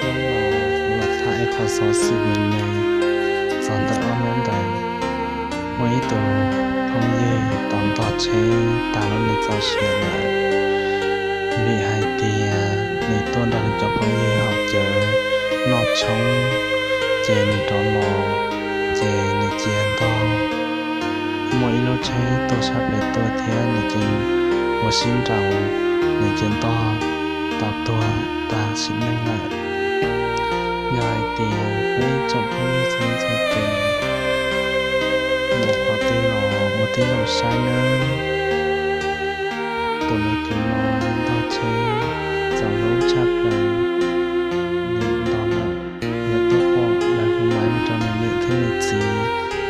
Hnub no kuv los tham ib qho xov xwm me me txog ntawm ob hnub ntawd. Muaj ib tug phooj ywg tau ntog tsheb tag lub neej txoj sia lawm, vim hais tias nws tuaj nrog nws cov phooj ywg haus cawv noj tshoob, ces nws rov los, ces nws cia ntog. Muaj ib lub tsheb tuaj sab pem tuaj thiab nws cia ua sib nraus, nws cia ntog tau tuag tag sim neej lawm. Yog hais tias peb tsoom phooj ywg txhua leej txhua tus mus qhov twg los ua tib zoo saib nawb. Tus me kwv no nws ntog tsheb txaus hlub tshaj plaws, nws ntog lawm, lawv tuaj pom lawv hu maiv mus rau nws niam thiab nws txiv,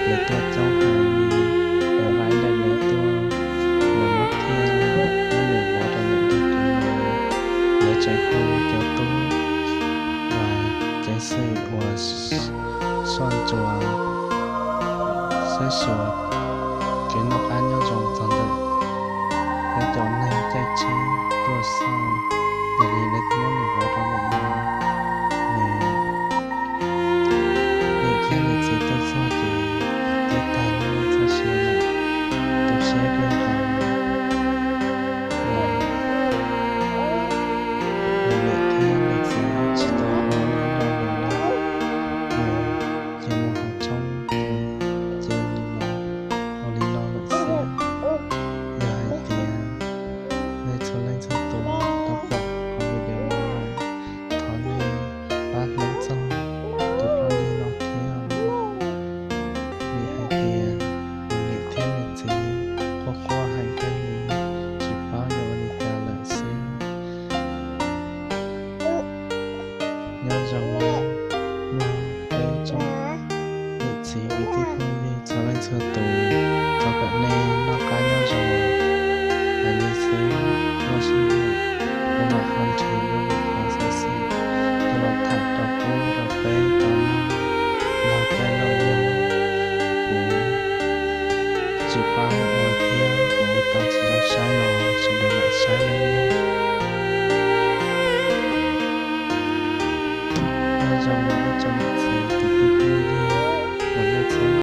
lawv tuaj coob heev li, lawv laib daim lawv tuaj, lawv muab thiaj muab nws vov rau ntawm tus kwv no, lawv tseem hu cov tub uas ceev xwm uas soj ntsuam saib xyuas kev noj qab nyob zoo txog ntawm peb cov neeg caij tsheb tuaj xauj, yog li lawv thiaj muab nws vov rau ntawm no. Nws niam thiab nws txiv tuaj txog ces twb tag lub neej txoj sia lawm, tu siab kawg nkaus. Los nws niam thiab nws txiv tsis tau ua ib lo lus li, nws cia mus haus tshoob ces cia li los ua li no lawm xwb. Yog hais tias nej txhua leej txhua tus tau pom qhov video no lawm, thov nej pab hlub txog tus phooj ywg no thiab, vim hais tias nws niam thiab nws txiv quaj quaj heev kawg li, tsis paub yuav ua li cas lawm xwb. Nyob zoo mog peb tsoom niam txiv kwv tij phooj ywg txhua leej txhua tus.